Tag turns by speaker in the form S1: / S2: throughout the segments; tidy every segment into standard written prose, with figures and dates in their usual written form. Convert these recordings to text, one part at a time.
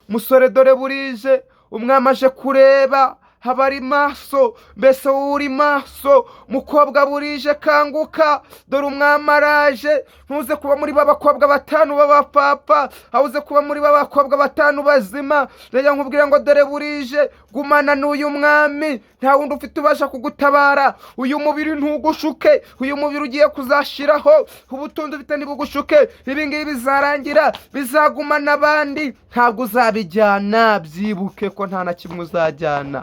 S1: Musore, dore burije, umwami aje kureba haba ari maso. Mbese wowe uri maso? Mukobwa, burije, kanguka, dore umwami araje. Ntuze kuba muri ba bakobwa batanu b'abapapa, ahuze kuba muri ba bakobwa batanu bazima. Reka nkubwira ngo dore burije, gumana n'uyu mwami, nta wundi ufite ubasha kugutabara. Uyu mubiri ntugushuke, uyu mubiri ugiye kuzashiraho, ubutunzi ufite ntibugushuke. Ibi ngibi bizarangira, bizagumana abandi, ntabwo uzabijyana. Byibuke ko nta na kimwe uzajyana.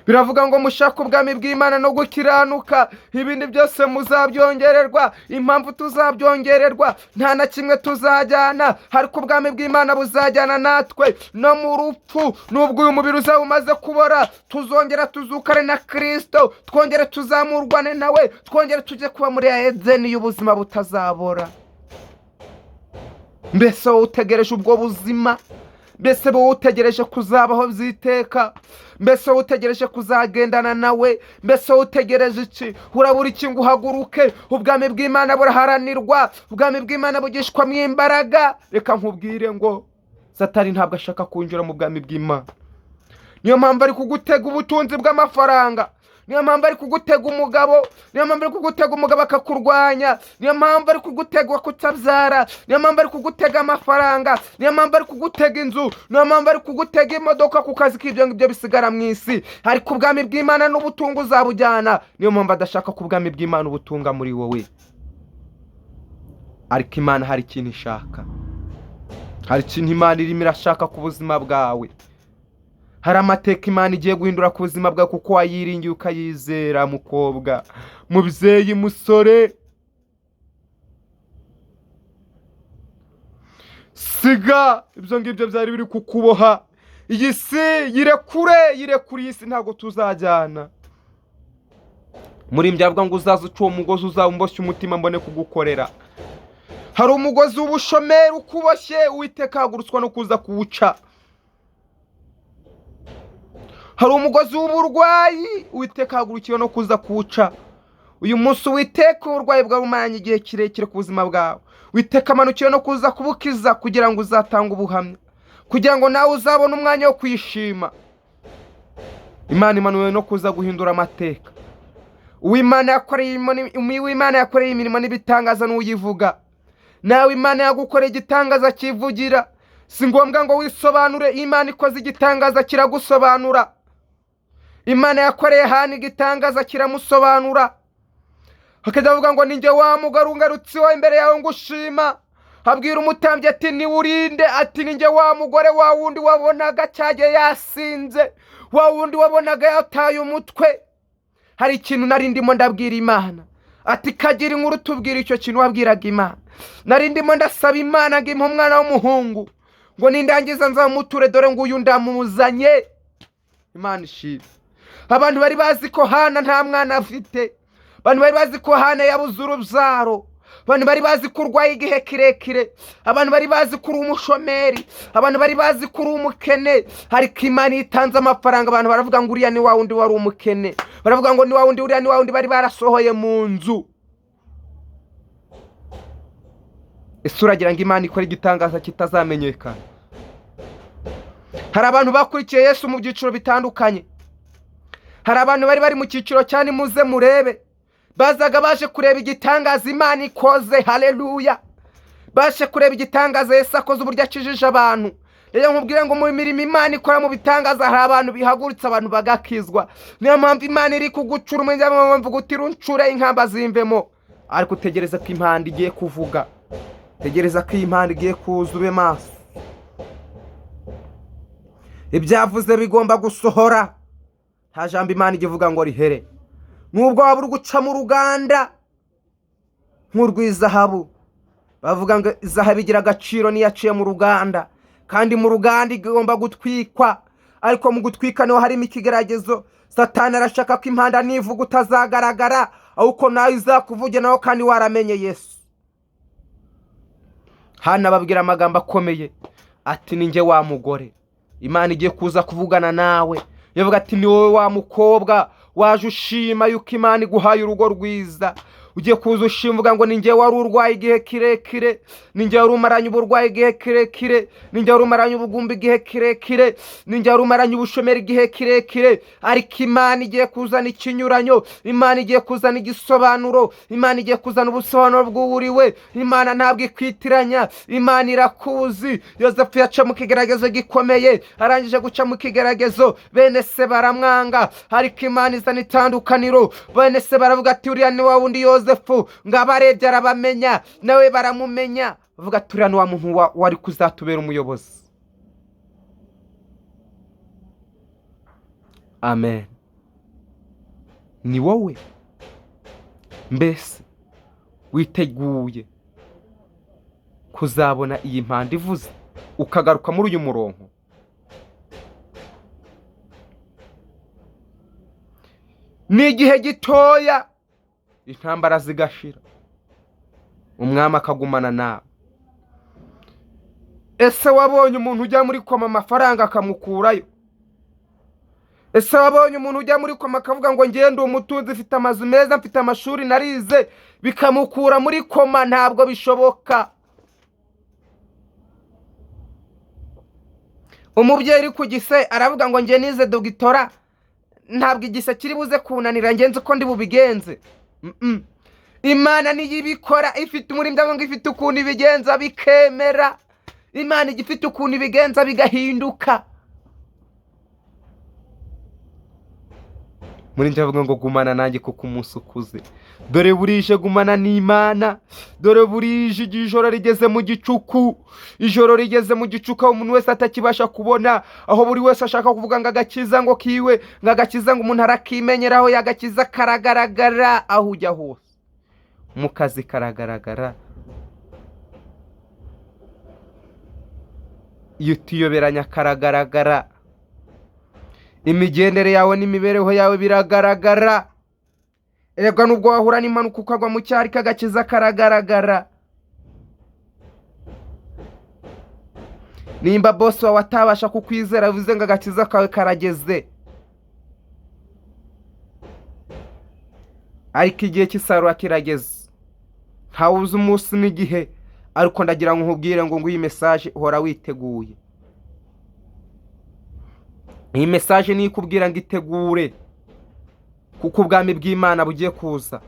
S1: Biravuga ngo mushake ubwami bw'Imana no gukiranuka, ibindi byose muzabyongererwa. Impamvu tuzabyongererwa, nta na kimwe tuzajyana, ariko ubwami bw'Imana buzajyana natwe no mu rupfu. Nubwo uyu mubiri uzaba umaze kubora, tuzongera tuzukane na Kirisito, twongere tuzamurwane nawe, twongere tujye kuba muri ya Edeni y'ubuzima butazabora. Mbese wowe utegereje ubwo buzima? Mbese wowe utegereje kuzabaho by'iteka? Mbese wowe utegereje kuzagendana nawe? Mbese wowe utegereje iki? Urabura iki ngo uhaguruke? Ubwami bw'Imana buraharanirwa, ubwami bw'Imana bugishwamo imbaraga. Reka nkubwire ngo Satani ntabwo ashaka kwinjira mu bwami bw'Imana. Niyo mpamvu ari kugutega ubutunzi bw'amafaranga, niyo mpamvu ari kugutega umugabo, niyo mpamvu ari kugutega umugabo akakurwanya, niyo mpamvu ari kugutega kutabyara, niyo mpamvu ari kugutega amafaranga, niyo mpamvu ari kugutega inzu, niyo mpamvu ari kugutega imodoka ku kazi, k'ibyo ngibyo bisigara mu isi. Ariko ubwami bw'Imana n'ubutungo uzabujyana. Niyo mpamvu adashaka ko ubwami bw'Imana ubutunga muri wowe. Ariko Imana hari ikintu ishaka, hari ikintu Imana irimo irashaka ku buzima bwawe. Hari amateka Imana igiye guhindura ku buzima bwawe kuko wayiringiye ukayizera. Mukobwa, mubyeyi, musore, siga ibyo ngibyo byari biri kukuboha. Iyi si yirekure, yirekure, iyi si ntabwo tuzajyana. Muri avuga ngo uzaze uca uwo mugozi, uzaba umboshye umutima mbone kugukorera. Hari umugozi w'ubushomeri ukuboshye, Uwiteka ahagurutswa no kuza kuwuca. Hari umugozi w'uburwayi, Uwiteka ahagurukiwe no kuza kuwuca. Uyu munsi Uwiteka uburwayi bwawe bumaranye igihe kirekire ku buzima bwawe, Uwiteka amanukiwe no kuza kubukiza kugira ngo uzatange ubuhamya, kugira ngo nawe uzabone umwanya wo kwishima. Imana imanuwe no kuza guhindura amateka. Uwimana yakoreye imirimo n'ibitangaza n'uyivuga. Nawe Imana yagukoreye igitangaza kivugira, si ngombwa ngo wisobanure. Imana ikoze igitangaza kiragusobanura. Imana yakoreye Hana igitangaza kiramusobanura, akajya avuga ngo ninjye wa mugore ungarutse iwawe imbere yawe ngushima. Abwira umutambyi ati niwurinde, ati ninjye wa mugore wa wundi wabonaga cyagiye yasinze, wa wundi wabonaga yataye umutwe. Hari ikintu nari ndimo ndabwira Imana. Ati kagira inkuru, tubwira icyo kintu wabwiraga Imana. Nari ndimo ndasaba Imana ngo impe umwana w'umuhungu, ngo nindangiza nzamuture, dore nguyu ndamuzanye. Imana ishimwe. Abantu bari bazi ko Hana nta mwana afite, abantu bari bazi ko Hana yabuze urubyaro, abantu bari bazi ko urwaye igihe kirekire, abantu bari bazi ko uri umushomeri, abantu bari bazi ko uri umukene. Ariko Imana iyo itanze amafaranga, abantu baravuga ngo uriya ni wa wundi wari umukene, baravuga ngo ni wa wundi, uriya ni wa wundi bari barasohoye mu nzu. Ese uragira ngo Imana ikore igitangaza kitazamenyekana? Hari abantu bakurikiye Yesu mu byiciro bitandukanye. Hari abantu bari bari mu cyiciro cya nimuze murebe, bazaga baje kureba igitangaza Imana ikoze. Haleluya! Baje kureba igitangaza Yesu akoze, uburyo akijije abantu. Rero nkubwire ngo mu mirimo Imana ikora, mu bitangaza, hari abantu bihagurutse, abantu bagakizwa. Niyo mpamvu Imana iri kugucura umuryango, mpamvu gutira uncure inkamba zimvemo. Ariko utegereza ko impanda igiye kuvuga, tegereza ko iyi mpanda igiye kuza, ube maso. Ibyavuze bigomba gusohora. Nta jambo Imana ijya ivuga ngo rihere. Nubwo waba uri guca mu ruganda nk'urw'izahabu, bavuga ngo izahabu igira agaciro niyo yaciye mu ruganda, kandi mu ruganda igomba gutwikwa. Ariko mu gutwika niho harimo ikigeragezo. Satani arashaka ko impanda nivuga utazagaragara, ahubwo nawe izakuvuge nawe kandi waramenye Yesu. Hano ababwira amagambo akomeye ati ninjye wa mugore. Imana igiye kuza kuvugana nawe, yavuga ati ni wowe wa mukobwa waje ushima yuko Imana iguhaye urugo rwiza, Ugiye kuza ushima uvuga ngo: "Ni njye wari urwaye igihe kirekire, ni njye wari umaranye uburwayi igihe kirekire, ni njye wari umaranye ubugumba igihe kirekire, ni njye wari umaranye ubushomeri igihe kirekire." Ariko Imana igiye kuzana ikinyuranyo, Imana igiye kuzana igisobanuro, Imana igiye kuzana ubusobanuro bw'uwuriwe. Imana ntabwo ikwitiranya, Imana irakuzi. Yosefu yaca mu kigeragezo gikomeye. Arangije guca mu kigeragezo, bene se baramwanga, ariko Imana izana itandukaniro. Bene se baravuga ati: "Uriya ni wa wundi Yosefu." Ngo abarebye arabamenya, nawe baramumenya, bavuga ati: "Uriya ni wa muntu wari kuzatubera umuyobozi." Amen. Ni wowe. Mbese witeguye kuzabona iyi mpanda ivuze, ukagaruka muri uyu murongo? Ni igihe gitoya, intambara zigashira, umwami akagumana nawe. Ese wabonye umuntu ujya muri koma, amafaranga akamukurayo? Ese wabonye umuntu ujya muri koma akavuga ngo: "Ngende umutunzi, mfite amazu meza, mfite amashuri, narize," bikamukura muri koma? Ntabwo bishoboka. Umubyeyi uri ku gise aravuga ngo: "Nge nize dogitora, ntabwo igise kiri buze kunanira, ngenzi uko ndi bubigenze." Imana niyo ibikora, ifite umurinda ngo ifite ukuntu ibigenza bikemera. Imana ijya ifite ukuntu ibigenza bigahinduka. Muri njye avuga ngo: "Gumana nanjye kuko umunsi ukuze." Dore burije, gumana n'Imana. Dore burije, igihe ijoro rigeze mu gicuku, ijoro rigeze mu gicuku, aho umuntu wese atakibasha kubona, aho buri wese ashaka kuvuga ngo agakiza ngo kiwe, ngo agakiza ngo umuntu arakimenyeraho, yagakiza karagaragara aho ujya hose, mu kazi karagaragara. Iyo utiyoberanya karagaragara, imigendere yawe n'imibereho yawe biragaragara. Erega nubwo wahura n'impanuka ukagwa mu cyari, kagakiza karagaragara. Nimba bosi wawe atabasha kukwizera, bivuze ngo agakiza kawe karageze. Ariko igihe cy'isarura kirageze, ntawe uzi umunsi n'igihe. Ariko ndagira ngo nkubwire ngo nguyi message, uhora witeguye. Iyi message niyo ikubwira ngo itegure, kuko ubwami bw'Imana bugiye kuza.